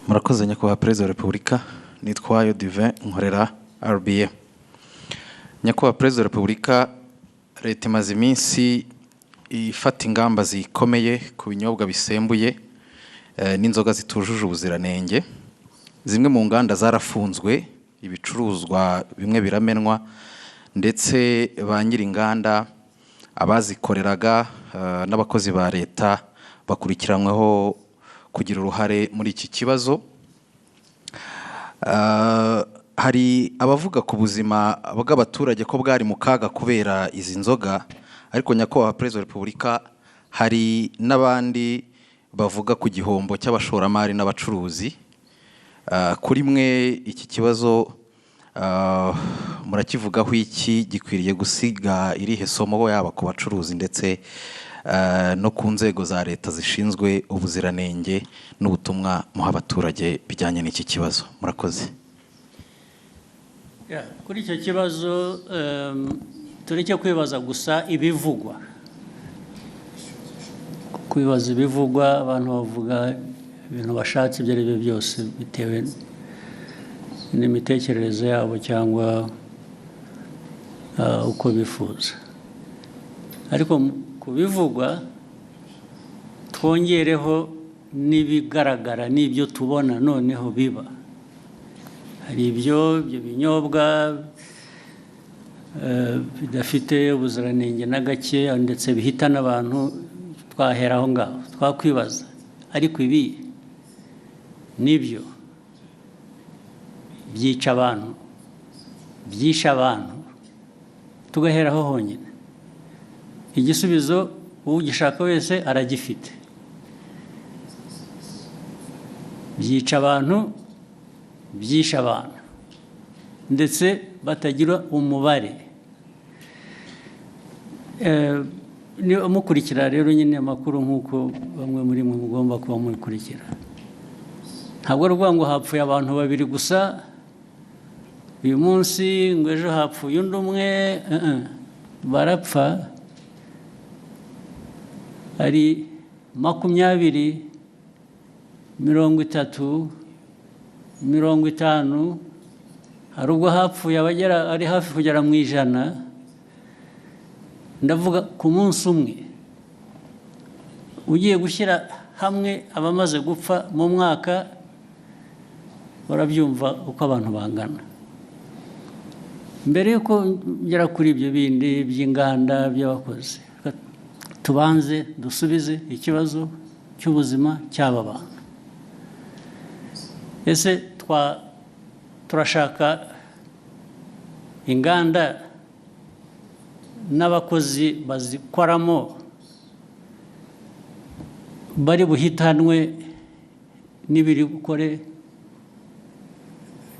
Murakoze, Nyakubahwa Perezida wa Repubulika. Nitwa Divin, nkorera RBA. Nyakubahwa Perezida wa Repubulika, Leta imaze iminsi ifata ingamba zikomeye ku binyobwa bisembuye n'inzoga zitujuje ubuziranenge. Zimwe mu nganda zarafunzwe, ibicuruzwa bimwe biramenwa, ndetse ba nyir'inganda, abazikoreraga n'abakozi ba Leta bakurikiranyweho kugira uruhare muri iki kibazo. Hari abavuga ku buzima bw'abaturage ko bwari mu kaga kubera izi nzoga, ariko Nyakubahwa Perezida wa Repubulika, hari n'abandi bavuga ku gihombo cy'abashoramari n'abacuruzi. Kuri mwe iki kibazo murakivugaho iki? Gikwiriye gusiga irihe somo, yaba ku bacuruzi ndetse no ku nzego za Leta zishinzwe ubuziranenge, n'ubutumwa muha abaturage bijyanye n'iki kibazo? Murakoze. Yeah, kuri icyo kibazo, tureke kwibaza gusa ibivugwa. Kwibaza ibivugwa, abantu bavuga ibintu bashatse ibyo ari byo byose bitewe n'imitekerereze yabo cyangwa uko bifuza. Ariko ku bivugwa twongereho n'ibigaragara n'ibyo tubona noneho biba. Hari ibyo binyobwa bidafite ubuziranenge na gake, ndetse bihitana abantu. Twahera aho ngaho, twakwibaza: ariko ibi nibyo byica abantu, byishe abantu? Tugaheraho honyine. Igisubizo ugishaka wese aragifite: byica abantu, byishe abantu, ndetse batagira umubare. Niba mukurikira rero nyine amakuru nk'uko bamwe muri mwe mugomba kuba mukurikira, ntabwo ari ukuvuga ngo hapfuye abantu babiri gusa uyu munsi, ngo ejo hapfuye undi umwe. Barapfa ari 20, 30, 50. Hari ubwo hapfuye abagera, ari hafi kugera mu 100. Ndavuga ku munsi umwe. Ugiye gushyira hamwe abamaze gupfa mu mwaka, urabyumva uko abantu bangana. Mbere y'uko ngera kuri ibyo bindi by'inganda, by'abakozi, tubanze dusubize ikibazo cy'ubuzima cy'aba bantu. Ese turashaka inganda n'abakozi bazikoramo bari buhitanwe n'ibiri bukore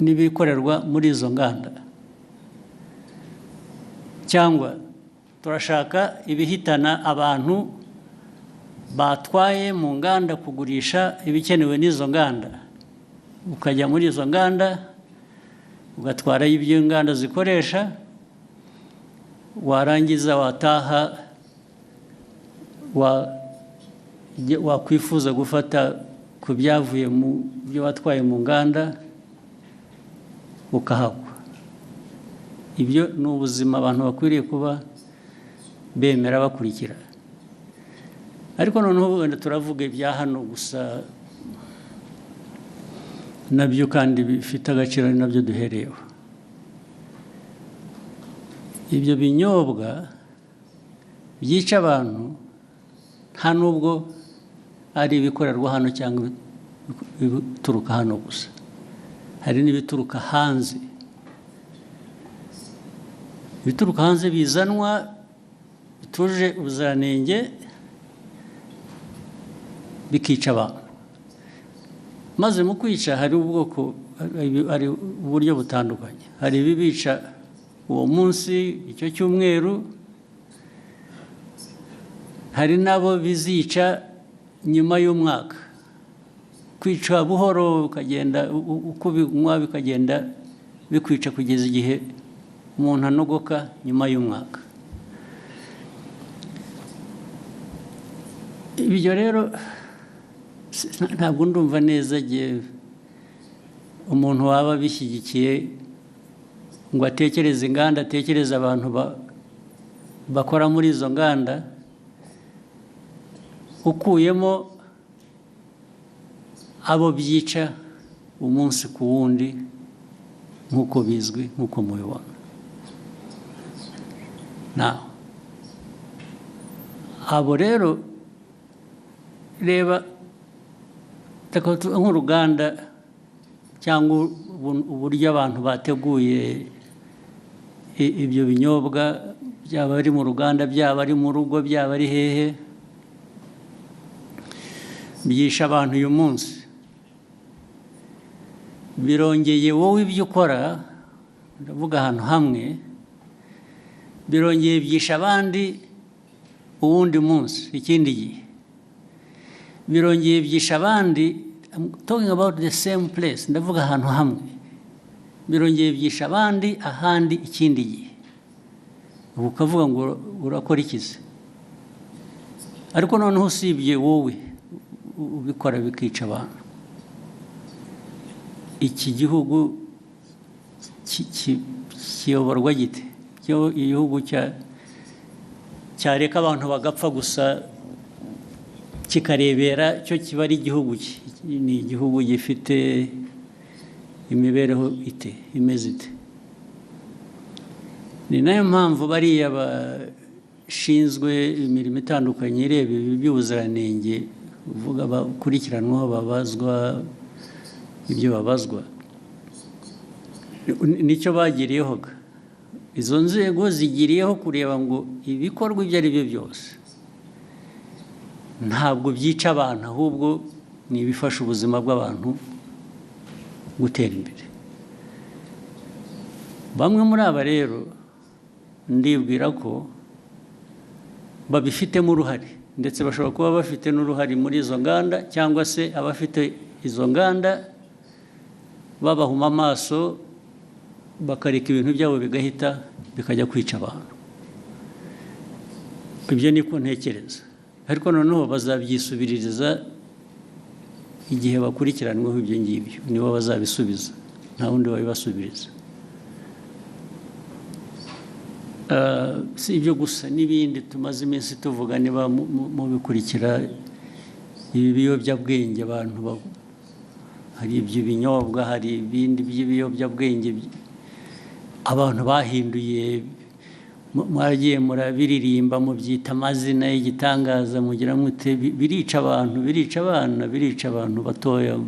n'ibikorerwa muri izo nganda, cyangwa turashaka ibihitana abantu batwaye mu nganda kugurisha ibikenewe n'izo nganda? Ukajya muri izo nganda, ugatwarayo ibyo inganda zikoresha, warangiza wataha, wakwifuza gufata ku byavuye mu byo watwaye mu nganda, ukahagwa. Ibyo ni ubuzima abantu bakwiriye kuba bemera, bakurikira. Ariko noneho wenda turavuga ibya hano gusa, nabyo kandi bifite agaciro, ari nabyo duhereyeho. Ibyo binyobwa byica abantu nta nubwo ari ibikorerwa hano cyangwa ibituruka hano gusa, hari n'ibituruka hanze. Ibituruka hanze bizanwa bitujuje ubuziranenge, bikica abantu. Maze mu kwica hari ubwoko, hari uburyo butandukanye. Hari ibibica uwo munsi, icyo cyumweru, hari n'abo bizica nyuma y'umwaka. Kwica buhoro, ukagenda uko ubinywa bikagenda bikwica kugeza igihe umuntu anogoka nyuma y'umwaka. Ibyo rero ntabwo ndumva neza. Igihe Umuntu waba abishyigikiye ngo atekereze inganda, atekereze abantu bakora muri izo nganda, ukuyemo abo byica umunsi ku wundi, nk'uko bizwi, nk'uko mubibona. Nawe abo rero, reba nk'uruganda cyangwa uburyo abantu bateguye ibyo binyobwa, byaba ari mu ruganda, byaba ari mu rugo, byaba ari hehe, byishe abantu uyu munsi, birongeye. Wowe ibyo ukora, ndavuga ahantu hamwe, birongeye byishe abandi uwundi munsi, ikindi gihe birongeye byishe abandi. I'm talking about the same place, ndavuga ahantu hamwe, birongeye byishe abandi ahandi ikindi gihe. Ubu ukavuga ngo urakora iki se? Ariko noneho usibye wowe ubikora bikica abantu, iki gihugu kiyoborwa gite? Igihugu cyareka abantu bagapfa gusa kikarebera, cyo kiba ari igihugu ki? Ni igihugu gifite imibereho ite, imeze ite? Ni nayo mpamvu bariya bashinzwe imirimo itandukanye ireba ibi by'ubuziranenge uvuga, bakurikiranwaho, babazwa ibyo babazwa, nicyo bagiriyeho. Izo nzego zigiriyeho kureba ngo ibikorwa ibyo ari byo byose ntabwo byica abantu, ahubwo ni ibifasha ubuzima bw'abantu gutera imbere. Bamwe muri aba rero ndibwira ko babifitemo uruhare, ndetse bashobora kuba bafite n'uruhare muri izo nganda, cyangwa se abafite izo nganda babahuma amaso, bakareka ibintu byabo bigahita bikajya kwica abantu. Ibyo niko ntekereza, ariko noneho bazabyisubiririza igihe bakurikiranweho ibyo ngibyo. Nibo bazabisubiza, nta wundi wabibasubiriza. Si ibyo gusa, n'ibindi tumaze iminsi tuvuga, niba mubikurikira, ibi biyobyabwenge abantu hari ibyo binyobwa, hari ibindi by'ibiyobyabwenge abantu bahinduye. Mwaragiye murabiririmba, mubyita amazina y'igitangaza, mugira mute, birica abantu, birica abana, birica abantu batoya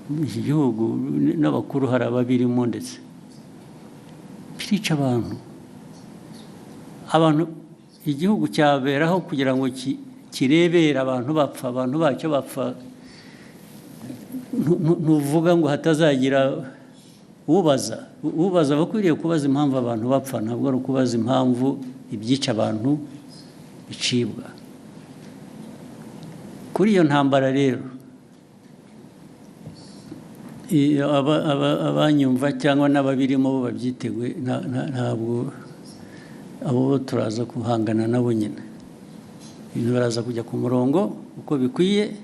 mu iki gihugu, n'abakuru hari ababirimo, ndetse birica abantu. Abantu, igihugu cyaberaho kugira ngo kirebere abantu bapfa, abantu bacyo bapfa? Ntuvuga ngo hatazagira ubaza. Ubaza aba akwiriye kubaza impamvu abantu bapfa, ntabwo ari ukubaza impamvu ibyica abantu bicibwa. Kuri iyo ntambara rero, iyo abanyumva cyangwa n'ababirimo bo babyiteguye, ntabwo abo bo turaza guhangana nabo nyine. Ibintu baraza kujya ku murongo uko bikwiye.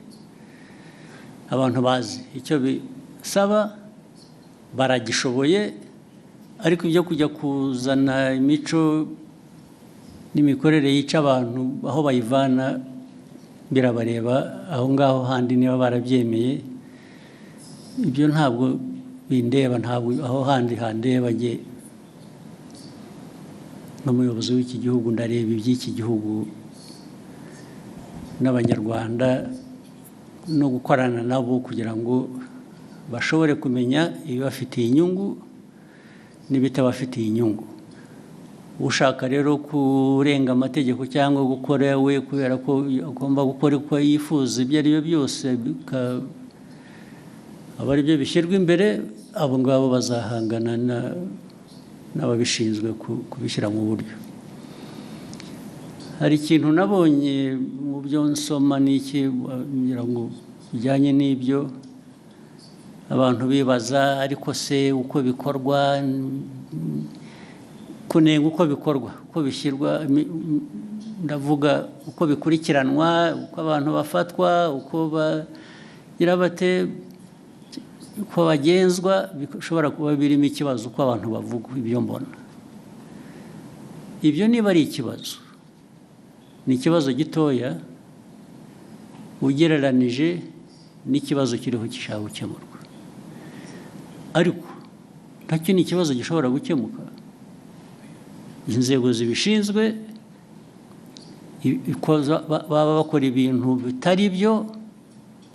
Abantu bazi icyo bisaba, baragishoboye, ariko ibyo kujya kuzana imico n'imikorere yica abantu, aho bayivana birabareba aho ngaho handi. Niba barabyemeye, ibyo ntabwo bindeba, ntabwo aho handi handeba. Njye nk'umuyobozi w'iki gihugu ndareba iby'iki gihugu n'Abanyarwanda no gukorana nabo kugira ngo bashobore kumenya ibibafitiye inyungu n'ibitabafitiye inyungu. Ushaka rero kurenga amategeko cyangwa gukora we kubera ko agomba gukora uko yifuza, ibyo ari byo byose aba ari byo bishyirwa imbere, abo ngabo bazahangana n'ababishinzwe kubishyira mu buryo. Hari ikintu nabonye mu byo nsoma n'iki, ngira ngo bijyanye n'ibyo abantu bibaza, ariko se uko bikorwa, kunenga uko bikorwa, uko bishyirwa, ndavuga uko bikurikiranwa, uko abantu bafatwa, uko bagira bate. Uko bagenzwa bishobora kuba birimo ikibazo, uko abantu bavuga ibyo mbona. Ibyo niba ari ikibazo, ni ikibazo gitoya ugereranije n'ikibazo kiriho gishaka gukemurwa, ariko nacyo ni ikibazo gishobora gukemuka. Inzego zibishinzwe baba bakora ibintu bitari byo,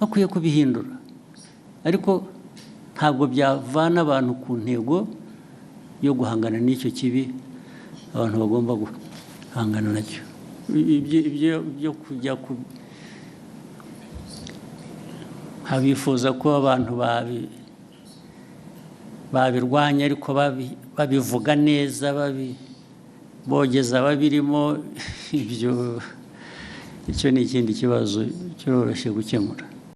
bakwiye kubihindura, ariko ntabwo byavana abantu ku ntego yo guhangana n'icyo kibi. Abantu bagomba guhangana nacyo. Ibyo kujya ku abifuza ko abantu babirwanya, ariko babivuga neza, bogeza babirimo, ibyo icyo ni ikindi kibazo kiroroshye gukemura.